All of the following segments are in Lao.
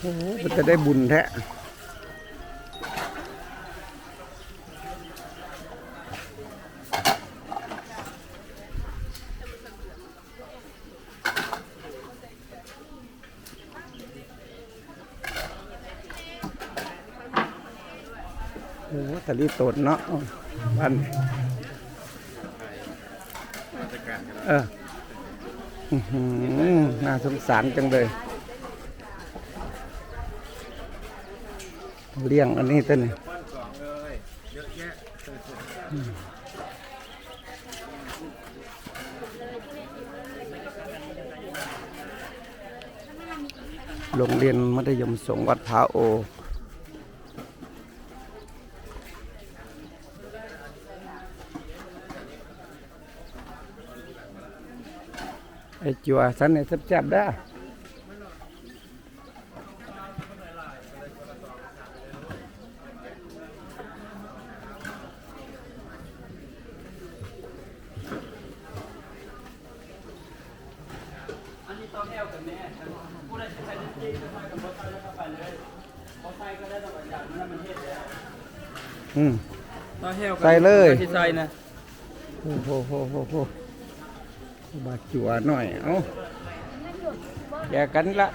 ໂອ້ ເປັນຕາໄດ້ບຸນແທ້. ໂອ້ ຕາລີໂຕນເນາະ ບ້ານ ເອີ ອືຫື ໜ້າສົງສານຈັງເລີຍ ລ້ຽງອັນນີ້ຕົວນີ້ ອືມ. ໂຮງຮຽນມັດທະຍົມສົງວັດຜາໂອ ໄອ້ຈົວຊັ້ນນີ້ແຊບໆເດີ້. ອັນນີ້ຕໍ່ແຖວກັນແນ່ ຜູ້ໃດຊິໃສ່ກາງເກງ ໃສ່ກັບບໍ່ໃສ່ແລ້ວກໍໄປເລີຍ ບໍ່ໃສ່ກໍໄດ້ດອກ ອາຈານ ມັນເຮັດແລ້ວ ອືມ ຕໍ່ແຖວກັນ ໃສ່ເລີຍ ໃສ່ນະ ໂອ້ໂຫ ໂຫ ໂຫ ໂຫ. ບາດຈົວໜ້ອຍ ເອົ້າ ແຈກກັນລະ.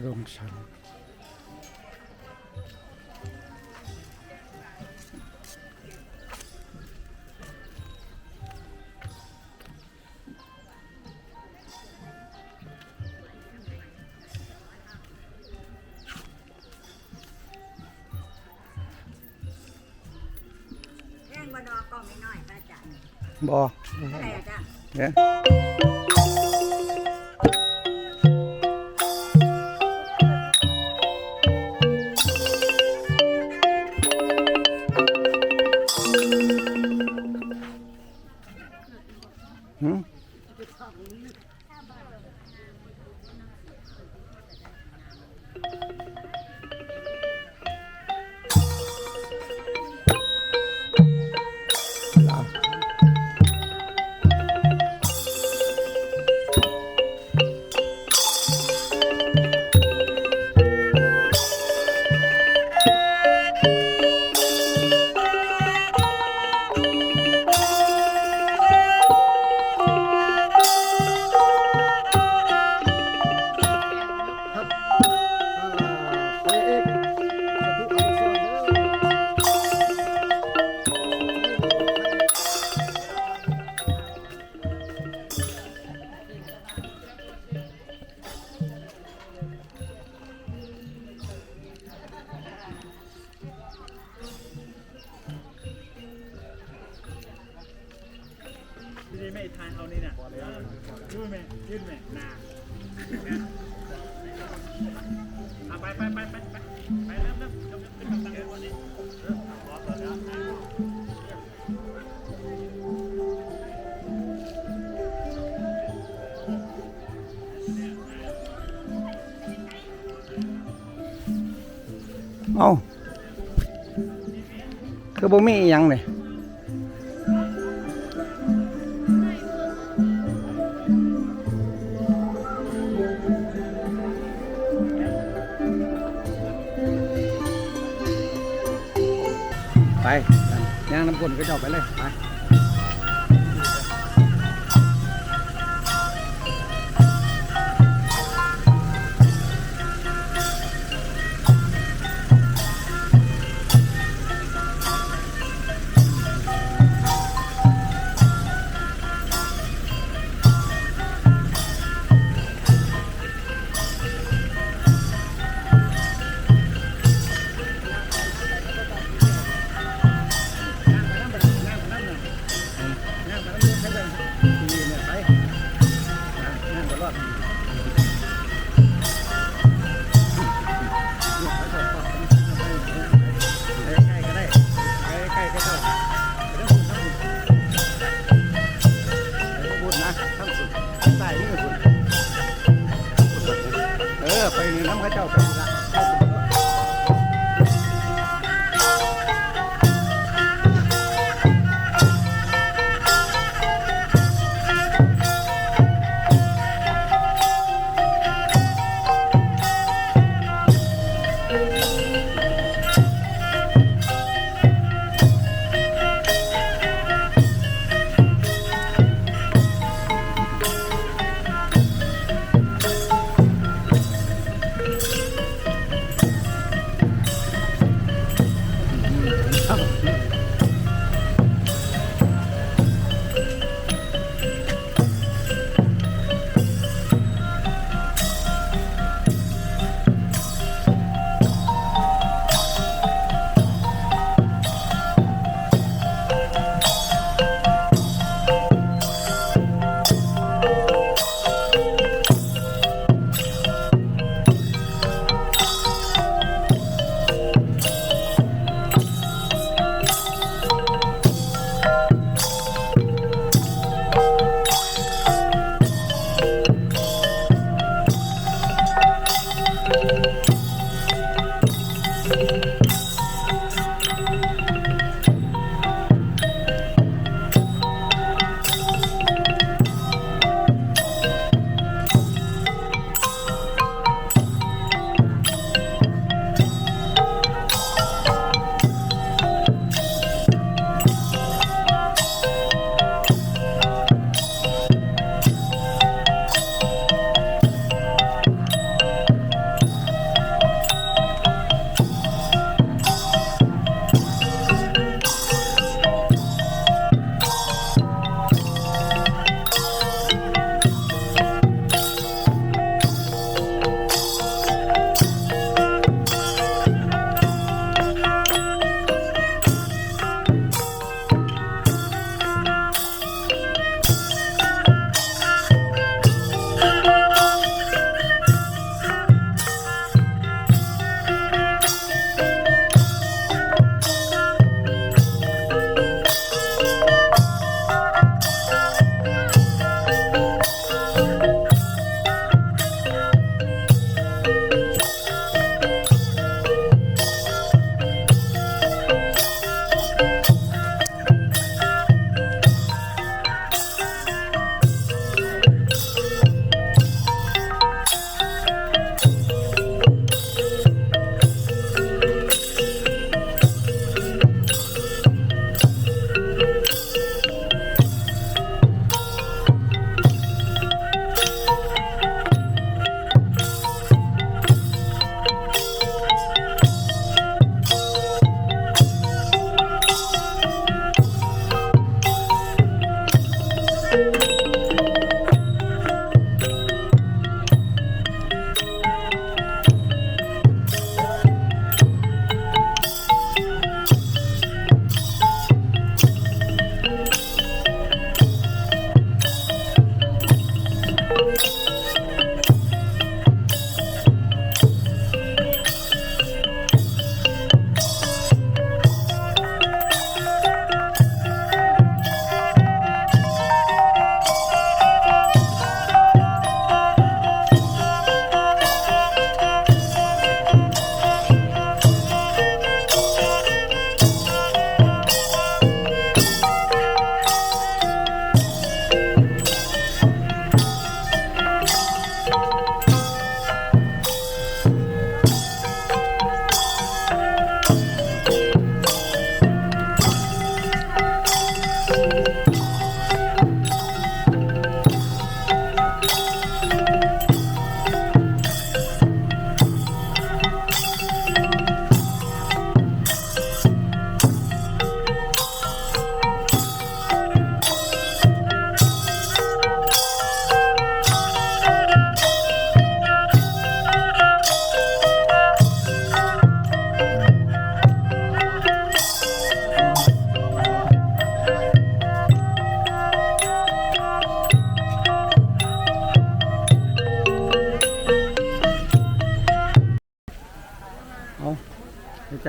ລົງຊັ້ນ ແພງບໍ່ເນາະ ກ່ອງນ້ອຍໆ ພະອາຈານ? ບໍ່ ເທົ່າໃດອາຈານ? ເອີ ຫື? ນີ້ແມ່ ຖ່າຍເອົານີ້ນະ ຢູ່ແມ່ ຢືນແມ່ ໜ້າ ເອົາ ໄປ ໄປ ໄປ ໄປ ໄປ ເລີ່ມ ເລີ່ມ ເລີ່ມ ຂຶ້ນມາຕັ້ງຢູ່ນີ້ ເອີ ພໍແລ້ວ ເອົ້າ ຄືບໍ່ມີອີ່ຫຍັງນີ້? ໄປ ຍ່າງນຳກົ້ນເຂົາເຈົ້າໄປເລີຍ ໄປ. ເ ไปใกล้ๆก็ได้ ไปใกล้ๆก็ได้ ไปทางพุ้น ทางพุ้นนะ ทางพุ้น ทางซ้ายมือพุ้น เออ ไปนี่นำเขาเจ้าไปพุ้นละ เ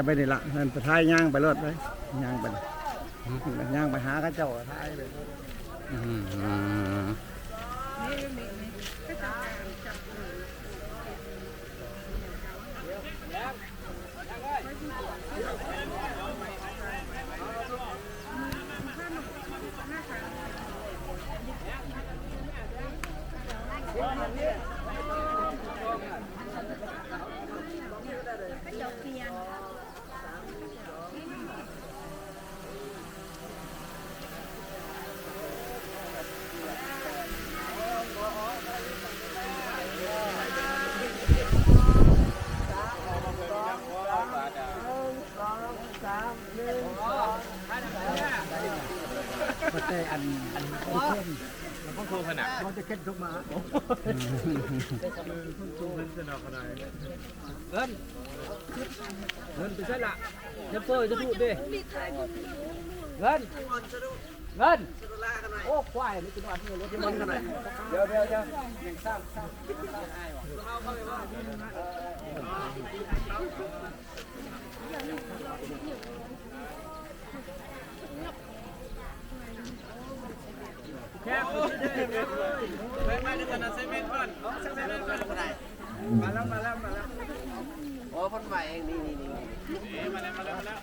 ໄປນີ້ລະ ນັ້ນໄປຖ່າຍ ຍ່າງໄປໂລດເລີຍ ຍ່າງໄປ ຍ່າງໄປຫາເຂົາເຈົ້າ ຖ່າຍໄປ. ອືມ. ບໍ່ແຕ່ອັນ ອັນ ອັນ ເພິ່ນ ເພິ່ນໂທຂະໜາດ ເຂົາຈະເຂັນລົງມາ ເອີ ເພິ່ນໂທ ເພິ່ນສະໜອກຂະໜາດ ເງິນ ເງິນໄປໃສລະ? ແຊມເປີຈະດູດເດ້ ເງິນ ເງິນ. ໂອ້ ຄວາຍ ນີ້ຈະນອນຢູ່ລົດມັນຂະໜາດ ດຽວ ດຽວ ດຽວ ຍັງສ້າງ ສ້າງ ສ້າງ ມາແລ້ວ ມາແລ້ວ ມາແລ້ວ ໂອ້ ເພິ່ນມາເອງ ນີ້ ນີ້ ນີ້ ນີ້ ມາແລ້ວ ມາແລ້ວ ມາແລ້ວ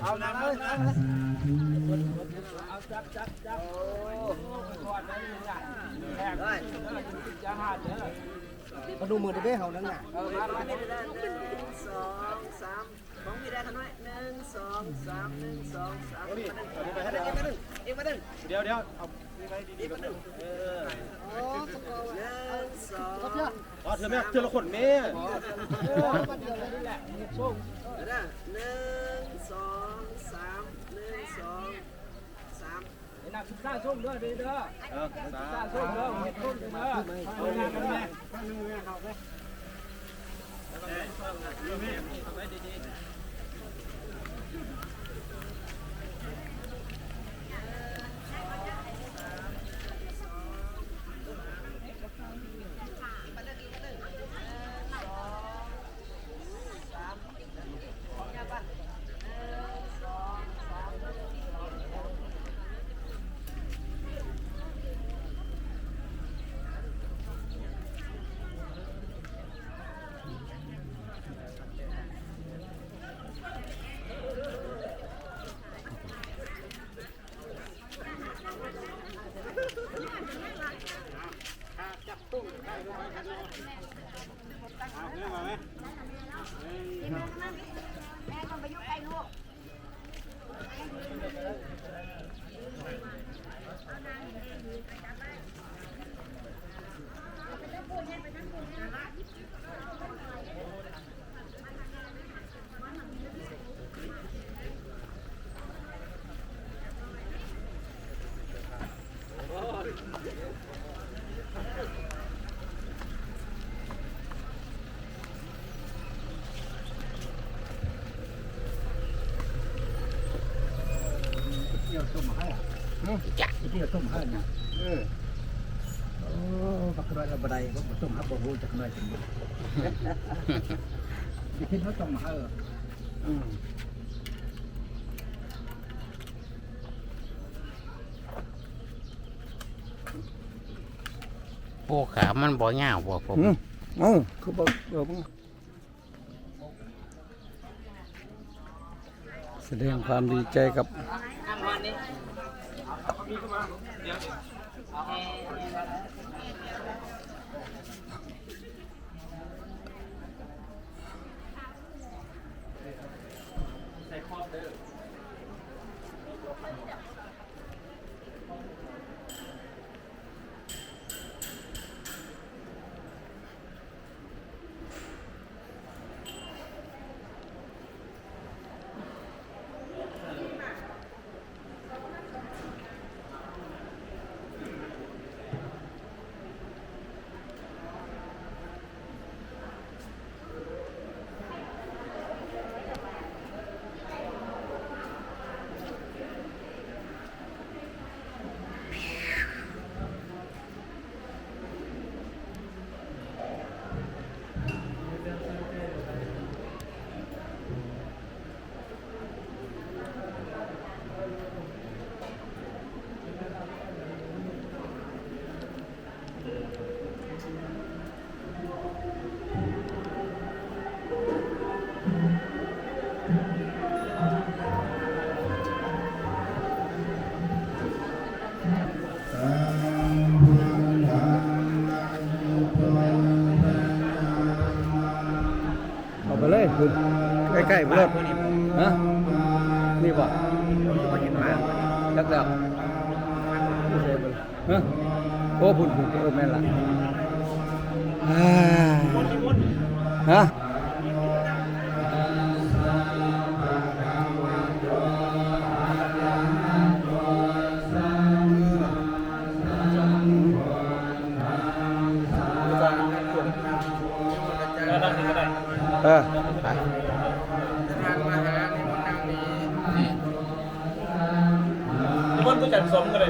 ເອົາ ມາເລີຍ ເອົາ ຈັບ ຈັບ ຈັບ ໂອ້ ພະນົມມືໄດ້ເຮົານັ້ນນະ ເອີ ມາ ມາ ໜຶ່ງ ສອງ ສາມ ຂອງພີ່ໄດ້ຂະນ້ອຍ ໜຶ່ງ ສອງ ສາມ ໜຶ່ງ ສອງ ສາມ ອີກມາໜຶ່ງ ອີກມາໜຶ່ງ ດຽວ ດຽວ ເອົາໄວ້ດີໆ ອີກມາໜຶ່ງ ເອີ ໂອ້ ໜຶ່ງ ສອງ ອໍ ເທື່ອແມ່ ເທື່ອລະຄົນແມ່ ເອີ ໜຶ່ງ ສອງ ສາມ ໜຶ່ງ ສອງ ສາມ ນັກສຶກສາຊົມເດີ ເດີ ເດີ ເອີ ສາທຸ ນັກສຶກສາຊົມເດີ ເຮັດຄົນເດີ ເອົາໜ້າກັນແມ່ ດຽວຕົ້ມໃຫ້ ຫືມ ດຽວຕົ້ມໃຫ້ນະ ເອີ ໂອ້ ບັກກະນ້ອຍລະບໍ່ໄດ້ ບໍ່ ບໍ່ຕົ້ມໃຫ້ ບໍ່ຮູ້ຈັກໜ້ອຍຈັງ ຊິກິນເຮົາຕົ້ມໃຫ້ ອືມ. ໂອ້ ຂາມັນບໍ່ຍາວບໍ່ ຜົມ ອືມ ເອົ້າ ຄືບໍ່ ເອີ ສະແດງຄວາມດີໃຈກັບ ໃສ່ຂອບເດີ. ເລີດ ຮະ ນີ້ບໍ່? ຈັກແລ້ວ ຮະ ໂອ້ ພຸ້ນໆ ເອີ ແມ່ນລະ ຮະ. ເອີ ໄປ ນິມົນຜູ້ຈັນສົມກໍໄດ້.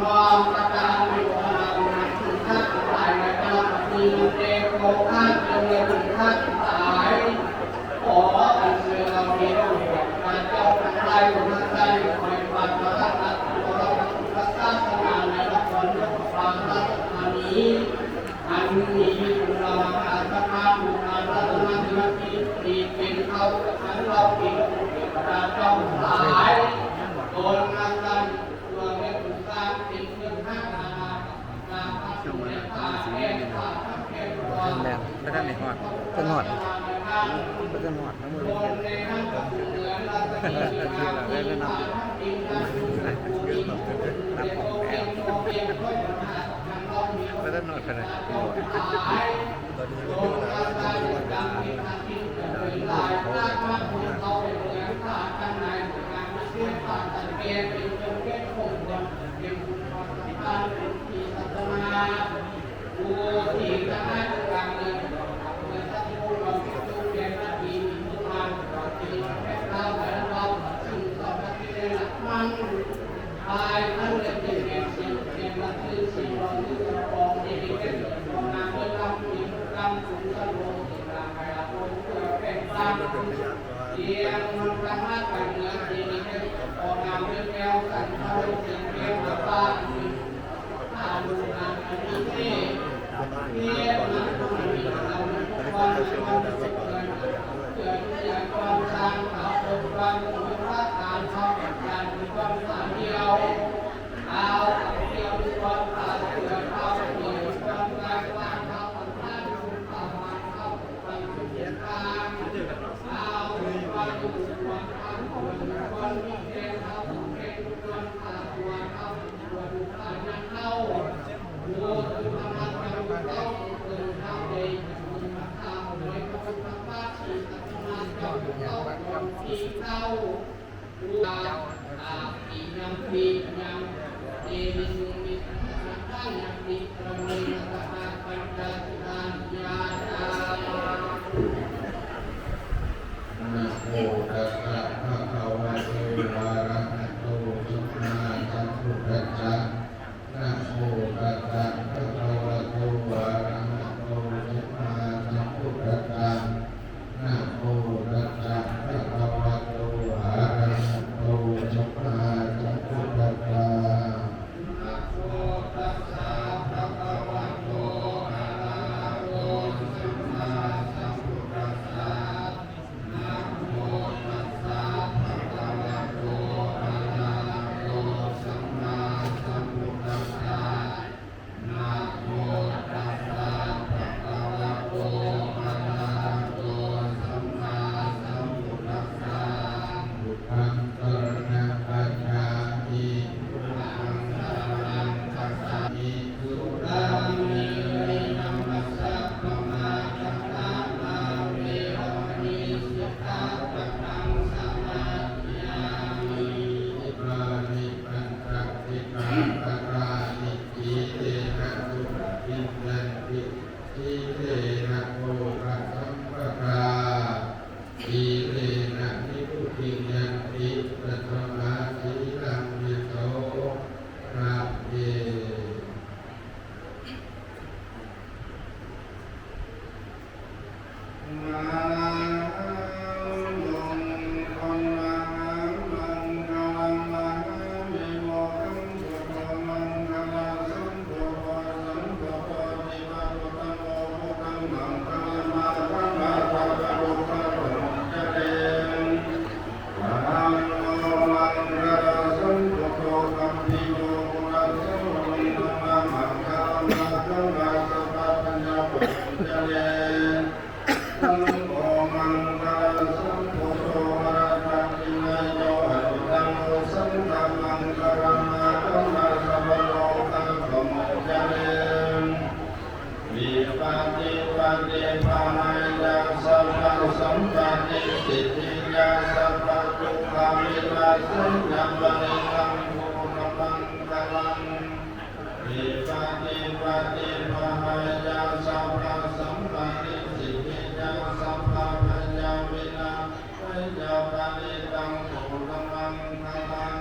ນ້ອມພະທານຸພາບອັນສົມພະຄຸນທັງຫຼາຍ ໃນພະລະບາດນີ້ ແດ່ໂພຄາດເຈົ້າເນຍຄຸນທັງຫຼາຍ ຂໍອັນເຊີນເອົາເທວະພະເຈົ້າທັງຫຼາຍ ຜູ້ຮັກໃຈ ໃຫ້ປາດຖະໜາ ພະລະສາສະໜາ ໃນນະຄອນຫຼວງພະບາງ ລາຊະທານີ ອັນມີບຸນລະມະຫາສາຖາ ບຸນອາລາທະນາ ທີ່ເປັນເຮົາ ທັງເຫຼົ່າເອງ ເທວະດາເຈົ້າທັງຫຼາຍ ຕົນນະສັນ ເພື່ອແມ່ນຜູ້ສ້າງເປັນເຄື່ອງຮັກອານາ ແມ່ນ ບໍ່ທັນໄດ້ຮອດ ບໍ່ທັນຮອດ ບໍ່ທັນຮອດ ຍັງບໍ່ໄດ້ເຮັດ ເຮັດແລ້ວ ໄດ້ແນະນຳ ນັບອອກແລ້ວ. ວ່ານອນຂະໜາດ ຕອນນີ້ຍັງບໍ່ໄດ້ນອນ ນະໂມຕັດສະ ພະຄະວະໂຕ ອະລະຫະໂຕ ສຳມາສຳພຸດທັດສະ. ນະໂມຕັດສະ ພະຄະວະໂຕ ອະລະຫະໂຕ ສຳມາສຳພຸດທັດສະ. ນະໂມຕັດສະ ພະຄະວະໂຕ ອະລະຫະໂຕ ສຳມາສຳພຸດທັດສະ. ນະໂມຕັດສະ ພະຄະວະໂຕ ອະລະຫະໂຕ ສຳມາສຳພຸດທັດສະ. ນະໂມຕັດສະ ພະຄະວະໂຕ ອະລະຫະໂຕ ສຳມາສຳພຸດທັດສະ. ນະໂມຕັດສະ ພະຄະວະໂຕ ອະລະຫະໂຕ ສຳມາສຳພຸດທັດສະ. ພຸດທັງສະຣະນັງກັດສາມິ. ພຸດທັງສະຣະນັງກັດສາມິ. ສຸຣາເມ ລະ ຍະ ມະ ຊະ ກະ ມາ ດາ ນາ ເວ ຣະ ມະ ນີ ສິກ ຂາ ປະ ທັງ ສະ ມາ ທິ ຍາ ມີ. ອິມານິ ປັນ ຈະ ສິກ ຂາ ປະ ທາ ນິ ສີ ເລ ນະ ສຸ ຂະ ຕິ ຍັນ ຕິ ສີ ເລ ນະ ໂພ ຄະ ສຳ ປະ ທາ. ສີ ເລ ນະ ນິ ພຸດ ຕິ ຍັນ ຕິ ຕັດ ສະ ມາ ສີ ລັງ ວິ ໂສ ຣະ ເອ. ມະຫາມົງຄົນ ມະຫາມັງຄະລັງ ມະຫາວິໂມກຄັງ ພຸດໂທ ມັງຄະລະສັມພຸດໂທ ສັນຕຸໂຕ ທິວະຕຸຕະໂມ ພຸດທັງ ມັງຄະລະມາຄະມາ ພະວະລຸກຂະໂຕ ຈະເລນ ມະຫາໂມ ມັງຄະລະສັມພຸດໂທ ກັມພິໂລ ກຸນາໂສ ໂລ ມິຕະ ມະຫາມັງຄະລະມາຄະມາ ສະພະ ພະຍາ ໂພ ຈະເລນ ສັງໂຄ ມັງຄະລະສັມພຸດໂທ ວະຣະດາທິນາໂຍ ອະນຸດຕະໂລ ສັງຄະ ມັງຄະລະມາຄະມາ ສະພະໂລກາ ໂພ ຈະເລນ ວິປະຕິປະຕິ ພະຫາຍາ ສະພະສຳປະຕິ ສິດທິຍາ ສະພະທຸກຂະວິນາໄສຍະ ປະຣິລັງ ໂພ ທະມັງຄະລັງ ວິປະຕິປະຕິ ພະຫາຍາ ສະພະສຳປະຕິ ສິດທິຍາ ສະພະພະຍາ ວິນາໄສຍະ ປະຣິລັງ ໂພ ທະມັງຄະລັງ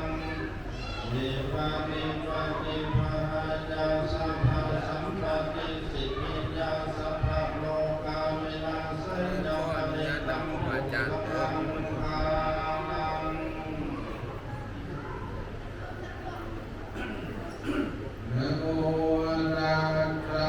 ວິປະຕິປະຕິ ພະຫາຍາ ສະພະສຳປະຕິ ສິດທິຍາ ສະພະໂລກາ ວິນາໄສຍະ ປະຣິລັງ ໂພ ທະມັງຄະລັງ. ນະໂມຕັດສະ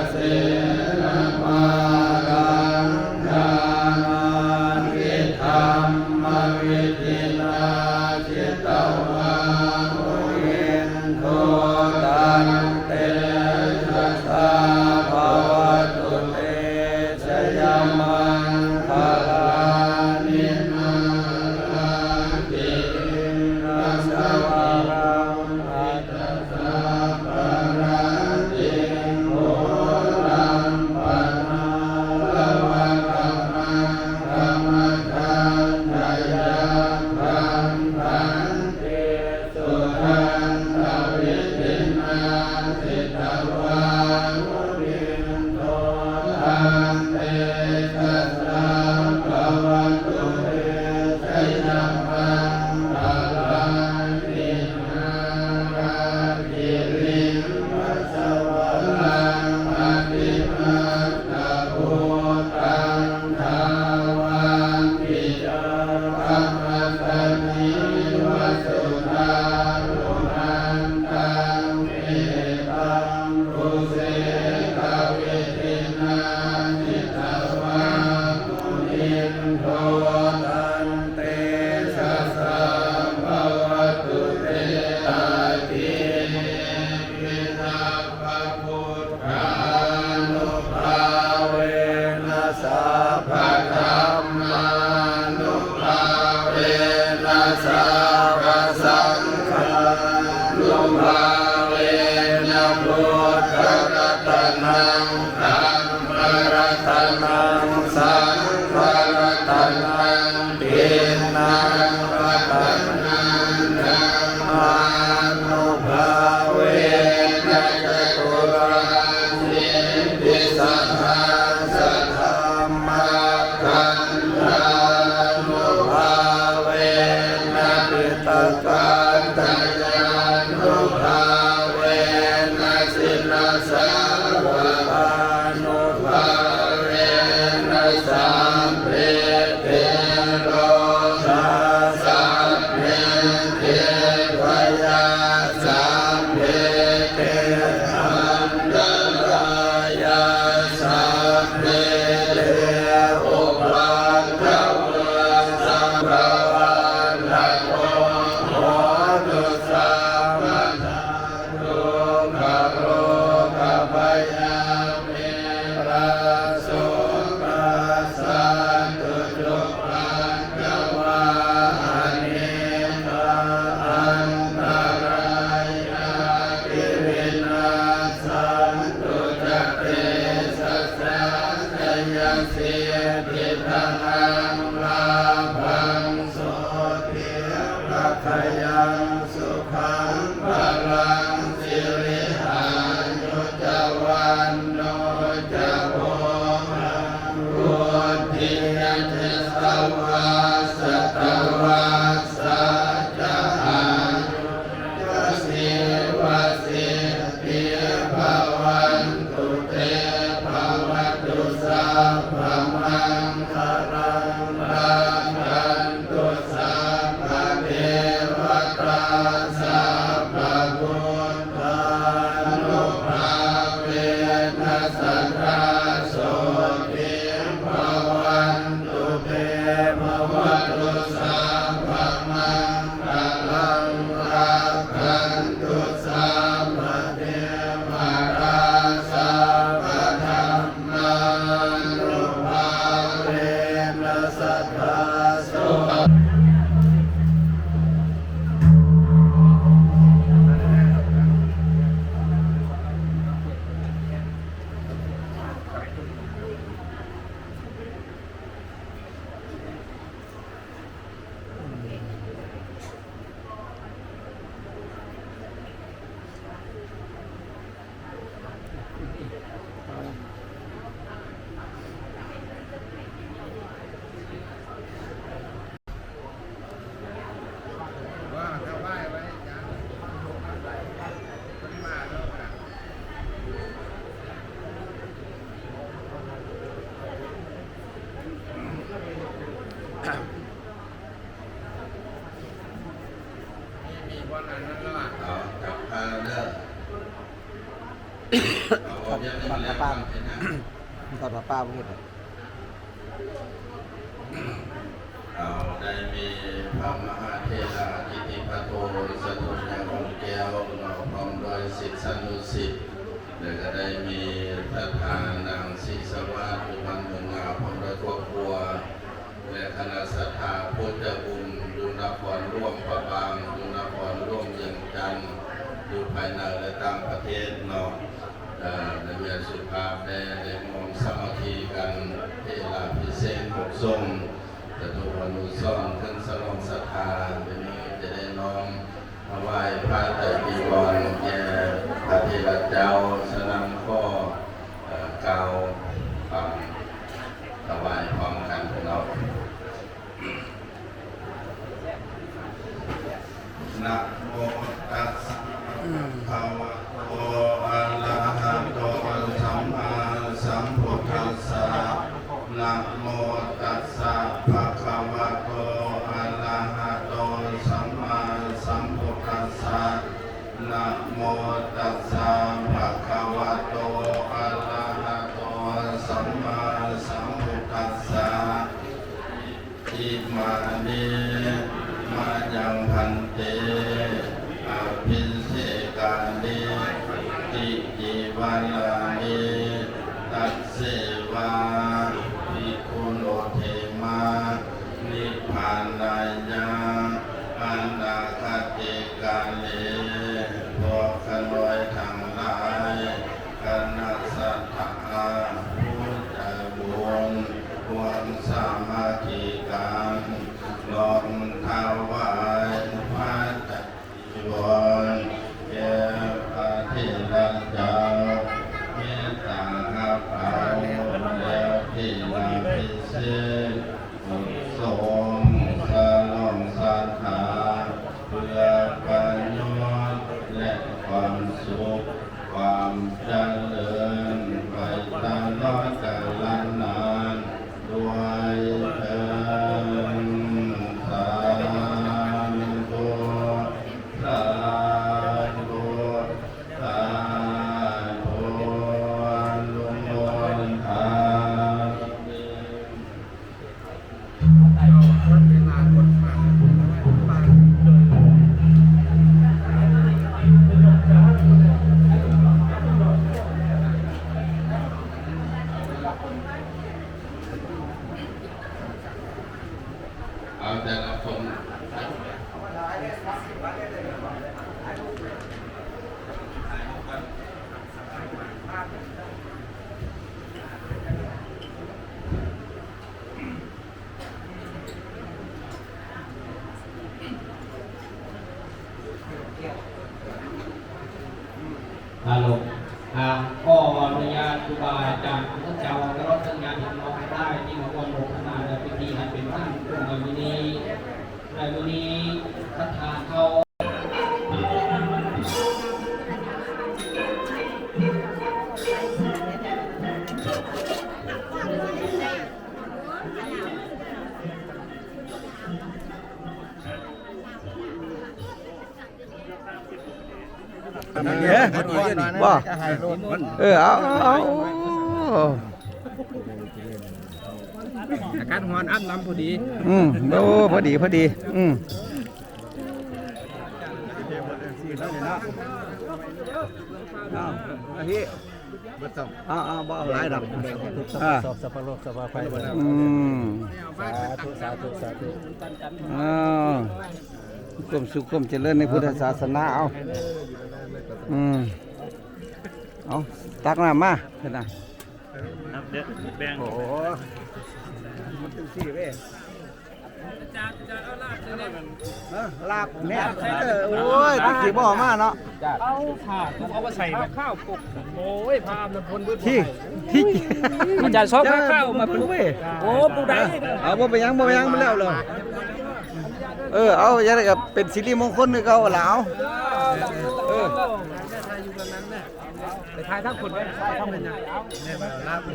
เสนมารัง ญาณาภิธรรมวิธินา จิตวามุนินโท ตันเตชะสา ภะวะตุเต ชะยะมังคะลานิ นารา คิริง กะสวะ รัง อ ທອດຜ້າປ່າ ທອດຜ້າປ່າບໍ່ເຮັດດອກ. ເອົາ ໄດ້ມີພະມະຫາເຖລະ ອິດທິປະໂຕ ສະທົນຍາ ຄຳແກ້ວ ເນາະ ພ້ອມດ້ວຍສິດສານຸສິດ ແລະ ກະໄດ້ມີພະທ່ານນາງສີສະຫວາດ ຢູ່ບ້ານເມືອງງາ ພ້ອມດ້ວຍຄອບຄົວ ແລະ ຄະນະສັດທາຜູ້ໃຈບຸນ ຢູ່ນະຄອນຫຼວງພະບາງ ຢູ່ນະຄອນຫຼວງວຽງຈັນ ຢູ່ພາຍໃນ ແລະ ຕ່າງປະເທດເນາະ. ເອີ່ ໃນເວລາສຸພາບແດ່ ໄດ້ມອບສາມັກຄີກັນ ເພລາພິເສດຫົກສົງ ຈະຖືອະນຸສອນຂຶ້ນສະຫຼອງສັດທາ ໂດຍນີ້ຈະໄດ້ນ້ອມຖວາຍຜ້າໄຕຈີວອນແກ່ພະເຖລະເຈົ້າ. ສະນັ້ນຂໍ ເອີ່ ກ່າວຄຳຖວາຍພ້ອມກັນເນາະ. ນະໂມຕັດສະ ອືມ ພະຄະວະໂຕ ອະລະຫະໂຕ ສຳມາສຳພຸດທັດສະ. ນະໂມຕັດສະ ພະຄະວະໂຕ ອະລະຫະໂຕ ສຳມາສຳພຸດທັດສະ. ນະໂມຕັດສະ ພະຄະວະໂຕ ອະລະຫະໂຕ ສຳມາສຳພຸດທັດສະ. ອິມານິ ມະຍັງ ພັນເຕ ອະພິເສການິ ຕິຈີວະລານິ ຕັດເສວະ ພິກຂຸໂນ ເທມະ ນິບພານາຍະ ອະນາຄະຕິກາເລ. ພວກຂ້ານ້ອຍທັງຫຼາຍ ຄະນະສັດທາຜູ້ໃຈບຸນ ຮ່ວມສາມັກຄີກັນ ນ້ອມຖວາຍຜ້າໄຕຈີວອນ ແກ່ພະເຖລະເຈົ້າ ເມດຕາຮັບເອົາ ແລ້ວເພລາພິເສດຫົກສົງ ສະຫຼອງສັດທາ ເພື່ອປະໂຫຍດ ແລະ ຄວາມສຸກ ຄວາມຈະເລີນໄປຕະຫຼອດການນານດ້ວຍເທີ້ນ. ສາທຸ ສາທຸ ສາທຸ ອະນຸໂມທາມິ. ເອົາແຕ່ລະຄົນ ອາລົມ ອ່າ ຂໍອະນຸຍາດຄູບາອາຈານ ເຈົ້າ ຕະຫຼອດທັງຍາດພີ່ນ້ອງທັງຫຼາຍທີ່ມາຮ່ວມໂມທະນາໃນພິທີອັນເປັນທາງກຸນໃນມື້ນີ້ ໃນມື້ນີ້ ສັດທາເຂົ້າ ເອີ ບໍ່ ເອີ ເອົາ ເອົາ ເອົາ ອາກາດຮ້ອນ ອາບນ້ຳພໍດີ ອືມ ໂອ້ ພໍດີ ພໍດີ ອືມ ເອົາ ອາ ເອົາ ບໍ່ເອົາຫຼາຍດອກ ເອີ ອືມ ສາທຸ ສາທຸ ສາທຸ ເອົາ ຄວາມສຸກຄວາມຈະເລີນໃນພຸດທະສາສະໜາ ເອົາ ອືມ ເອົາ ຕັກນ້ຳມາ ເພິ່ນນະ ນັບເດີ້ ແບ່ງ ໂອ້ ມັນຈັ່ງຊີ້ເວີຍ. ເອີ ລາບແນບ ເອີ ໂອ້ຍ ຕະກີ້ບໍ່ເອົາມາເນາະ ເອົາຜ້າປຸກເອົາມາໃສ່ ເອົາຂາວປຸກ ໂອ້ຍ ຜ້າອາບນ້ຳຝົນເບິດ ທີ່ ທີ່ ອາຈານຊອກຜ້າຂາວມາປຸກເວີຍ ໂອ້ ປຸກໄດ້ ເອົາ ບໍ່ເປັນຫຍັງ ບໍ່ເປັນຫຍັງ ມັນແລ້ວເລີຍ ເອີ ເອົາ ຢ່າງໃດກໍເປັນສິລິມົງຄົນຄືເກົ່າລະ ເອົາ ເອີ ໄປຖ່າຍທາງພຸ້ນໄປ ຖ່າຍທາງພຸ້ນ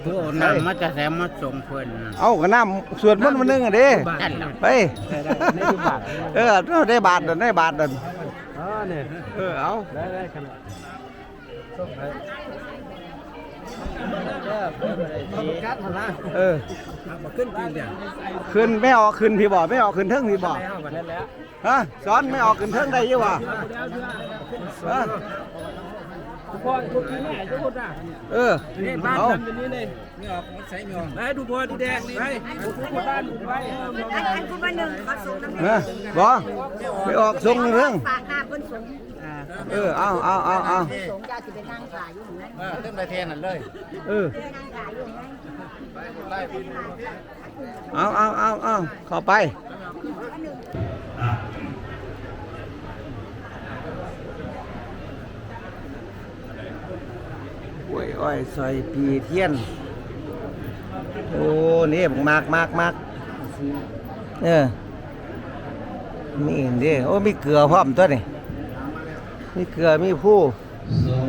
ໂອ້ ນ້ຳມາແຕ່ໃສມາສົ່ງເພິ່ນນະ ເອົາ ກໍນ້ຳສວດມົນມື້ໜຶ່ງຫັ້ນເດ້ ໄປ ເອີ ເຮົາໄດ້ບາດນັ້ນ ໄດ້ບາດນັ້ນ ເອີ ເອົາ ໄດ້ ໄດ້ ຂະໜາດ ສົ່ງໃຫ້ ເອີ ຂຶ້ນແມ່ອອກຂຶ້ນພີ້ບໍ່? ແມ່ອອກຂຶ້ນເທິງພີ້ບໍ່? ຮະ ສອນແມ່ອອກຂຶ້ນເທິງໄດ້ຢູ່ບໍ່? ຮະ ເອີ ເອົາ ໄປ ທຸກຄົນ ທຸກຄົນບ້ານໄປ ອັນ ອັນຜູ້ວ່າໜຶ່ງເຂົາສົ່ງນຳ ຮະ ບໍ່ ໄປອອກສົ່ງເທິງ ຝາກຫາເພິ່ນສົ່ງ ເອີ ເອົາ ເອົາ ເອົາ ເອົາ ສົ່ງ ເຈົ້າຊິໄປນັ່ງຖ້າຢູ່ຫັ້ນ ເອີ ເຕີມໄດ້ແທນນັ້ນເລີຍ ເອີ ນັ່ງຖ້າຢູ່ຫັ້ນ ເອົາ ເອົາ ເອົາ ເອົາ ເຂົ້າໄປ ກ້ວຍອ້ອຍ ສອຍ ປີ້ ທຽນ ໂອ້ ນີ້ໝາກ ໝາກ ໝາກ ເອີ ນີ້ເດ້ ໂອ້ ມີເກືອພ້ອມຕົວນີ້ ມີເກືອ ມີພູ ສອງ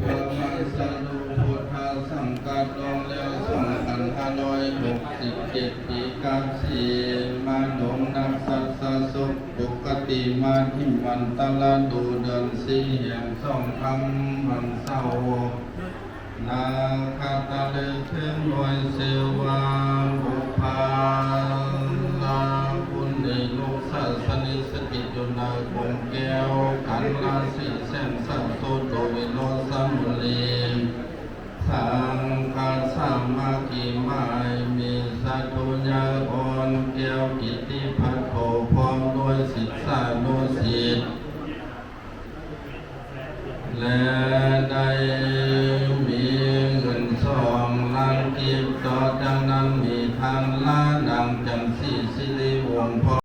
ທຳມະສະໂນ ພຸດທະສັງກະ ດອງແລ້ວ ສອງພັນຫ້າຮ້ອຍຫົກສິບເຈັດ ປີກາສີ ມາດົງ ນັກສັດສະສົກ ປົກກະຕິມາທິມວັນຕະລະດູ ເດືອນສີ່ແຮມ ສອງຄ່ຳ ວັນເສົາ ນາຄະຕະລຶກ ເທິງໜ່ວຍຊື່ວ່າ ບຸບພາລາບຸນນີ ລຸງສາສະນິດ ສະຖິດຢູ່ນາກົງແກ້ວ ກັນລາສີ ແສງສາວ ໂສດໂຕ ວິໂລດສະມຸລີ ສັງຄະສາມັກຄີ ໝາຍມີ ສາທຸຍາອ່ອນ ແກ້ວກິດຕິພັດໂທ ພ້ອມດ້ວຍສິດສານຸສິດ ແລະ ໄດ້